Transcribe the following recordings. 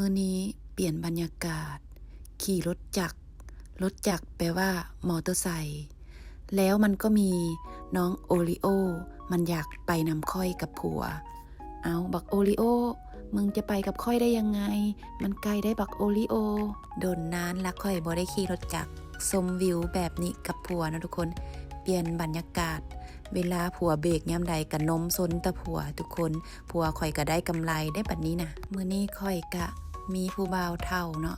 ມື້ນີ້ປ່ຽນບັນຍາກາດ ຂີ່ລົດຈັກ, ລົດຈັກແປວ່າມໍເຕີໄຊ, ແລ້ວມັນກໍມີນ້ອງໂອລິໂອ ມັນຢາກໄປນຳຂ້ອຍກັບຜົວ. ເອົ້າ ບັກໂອລິໂອ ມຶງຈະໄປກັບຂ້ອຍໄດ້ຍັງໄງ? ມັນໄກໄດ໋ບັກໂອລິໂອ. ດົນນານລະຂ້ອຍບໍ່ໄດ້ຂີ່ລົດຈັກຊົມວິວແບບນີ້ກັບຜົວເນາະທຸກຄົນ. ປ່ຽນບັນຍາກາດ, ເວລາຜົວເບກຍາມໃດກະນົມຊົນແຕ່ຜົວທຸກຄົນ. ຜົວຂ້ອຍກະໄດ້ກຳໄລໄດ໋ບັດນີ້ນະ. ມື້ນີ້ຂ້ອຍກະມີຜູ້ບ່າວເຖົ້າເນາະ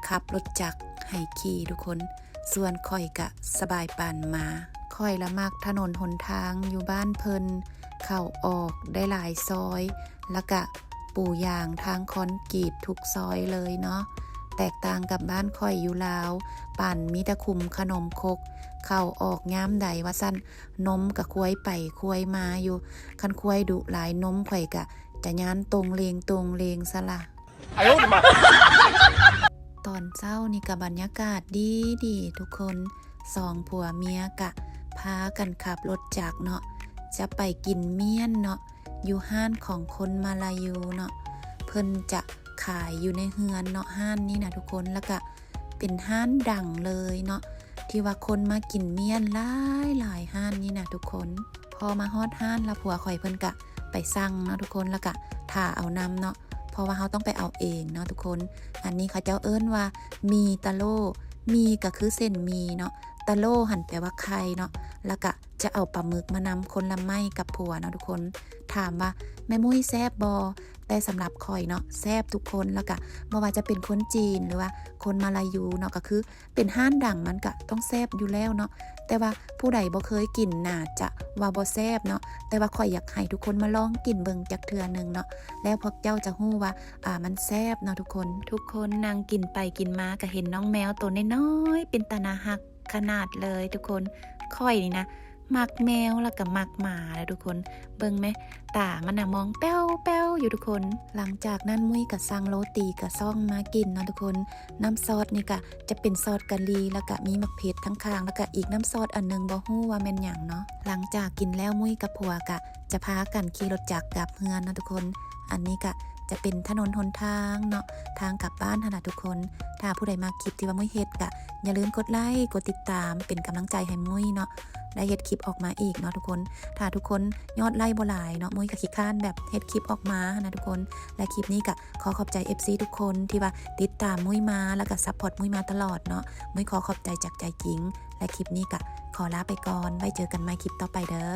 ຂັບລົດຈັກໃຫ້ຂີ່ທຸກຄົນ, ສ່ວນຂ້ອຍກະສະບາຍປານໝາ. ຂ້ອຍລະມັກຖະໜົນຫົນທາງຢູ່ບ້ານເພິ່ນ, ເຂົ້າອອກໄດ້ຫຼາຍຊອຍ, ລະກະປູຢາງທາງຄອນກຣີດທຸກຊອຍເລີຍເນາະ. ແຕກຕ່າງກັບບ້ານຂ້ອຍຢູ່ລາວ, ປານມີແຕ່ຂຸມຂະໜົມຄົກ, ເຂົ້າອອກຍາມໃດວ່າຊັ້ນ, ນົມກະຄວາຍໄປຄວາຍມາຢູ່. ຄັນຄວາຍດຸຫຼາຍ ນົມຂ້ອຍກະຈະຍານໂຕ່ງເລງໂຕ່ງເລງຊະລະ. ຕອນເຊົ້ານີ້ກະບັນຍາກາດດີໆທຸກຄົນ, ສອງຜົວເມຍກະພາກັນຂັບລົດຈັກເນາະ ຈະໄປກິນມ້ຽນເນາະ ຢູ່ຮ້ານຂອງຄົນມາລາຢູເນາະ. ເພິ່ນຈະຂາຍຢູ່ໃນເຮືອນເນາະ ຮ້ານນີ້ນະທຸກຄົນ, ລະກະ ເປັນຮ້ານດັງເລີຍເນາະ ທີ່ວ່າຄົນມາກິນມ້ຽນຫຼາຍໆຮ້ານນີ້ນະທຸກຄົນ. ພໍມາຮອດຮ້ານລະ ຜົວຂ້ອຍເພິ່ນກະໄປສັ່ງເນາະທຸກຄົນ, ລະກະຖ້າເອົານຳເນາະ ເພາະວ່າເຮົາຕ້ອງໄປເອົາເອງເນາະທຸກຄົນ. ອັນນີ້ເຂົາເຈົ້າເອີ້ນວ່າໝີ່ຕະໂຫຼ, ໝີ່ກະຄືເສັ້ນໝີ່ເນາະ, ຕະໂຫຼຫັ້ນແປວ່າໄຂ່ເນາະ, ລະກະ ຈະເອົາປາໝຶກມານຳຄົນລະໄມ້ກັບຜົວເນາະທຸກຄົນ. ຖາມວ່າແມ່ມຸ້ຍແຊບບໍ່? ແຕ່ສຳລັບຂ້ອຍເນາະ ແຊບທຸກຄົນ. ລະກະບໍ່ວ່າຈະເປັນຄົນຈີນ ຫຼືວ່າຄົນມາລາຢູເນາະ ກະຄືເປັນຮ້ານດັງ ມັນກະຕ້ອງແຊບຢູ່ແລ້ວເນາະ. ແຕ່ວ່າຜູ້ໃດບໍ່ເຄີຍກິນໜ້າຈະວ່າບໍ່ແຊບເນາະ, ແຕ່ວ່າຂ້ອຍຢາກໃຫ້ທຸກຄົນມາລອງກິນເບິ່ງຈັກເທື່ອໜຶ່ງເນາະ ແລ້ວພວກເຈົ້າຈະຮູ້ວ່າ ອາ ມັນແຊບເນາະທຸກຄົນ. ທຸກຄົນນັ່ງກິນໄປກິນມາກະເຫັນນ້ອງແມວໂຕນ້ອຍໆ ເປັນຕາໜ້າຮັກ ຂະໜາດເລີຍທຸກຄົນ. ຂ້ອຍນີ້ນະ ມັກແມວລະກະມັກໝາແຫຼະທຸກຄົນ. ເບິ່ງແມະ ຕາມັນນະມອງແປ້ວໆຢູ່ທຸກຄົນ. ຫຼັງຈາກນັ້ນ ມຸ້ຍກະສັ່ງໂລຕີກາຊ່ອງມາກິນເນາະທຸກຄົນ. ນ້ຳຊອດນີ້ກະຈະເປັນຊອດກະຫຼີ່ ລະກະມີໝາກເຜັດຂ້າງໆ ລະກະອີກນ້ຳຊອດອັນໜຶ່ງ ບໍ່ຮູ້ວ່າແມ່ນຫຍັງເນາະ. ຫຼັງຈາກກິນແລ້ວ ມຸ້ຍກັບຜົວກະຈະພາກັນຂີ່ລົດຈັກກັບເຮືອນເນາະທຸກຄົນ. ອັນນີ້ກະຈະເປັນຖະໜົນຫົນທາງເນາະ ທາງກັບບ້ານຫັ້ນລະທຸກຄົນ. ຖ້າຜູ້ໃດມັກຄລິບທີ່ວ່າມຸ້ຍເຮັດກະ ຢ່າລືມກົດໄລ ກົດຕິດຕາມ ເປັນກຳລັງໃຈໃຫ້ມຸ້ຍເນາະ ໄດ້ເຮັດຄລິບອອກມາອີກເນາະທຸກຄົນ. ຖ້າທຸກຄົນຍອດໄລບໍ່ຫຼາຍເນາະ ມຸ້ຍກະຂີ້ຄ້ານແບບເຮັດຄລິບອອກມາຫັ້ນນະທຸກຄົນ. ແລະຄລິບນີ້ກະຂໍຂອບໃຈເອັຟຊີທຸກຄົນທີ່ວ່າຕິດຕາມມຸ້ຍມາ ລະກະຊັບພອດມຸ້ຍມາຕະຫຼອດເນາະ. ມຸ້ຍຂໍຂອບໃຈຈາກໃຈຈິງ ແລະຄລິບນີ້ກະຂໍລາໄປກ່ອນ ໄວ້ເຈີກັນໃໝ່ຄລິບຕໍ່ໄປເດີ.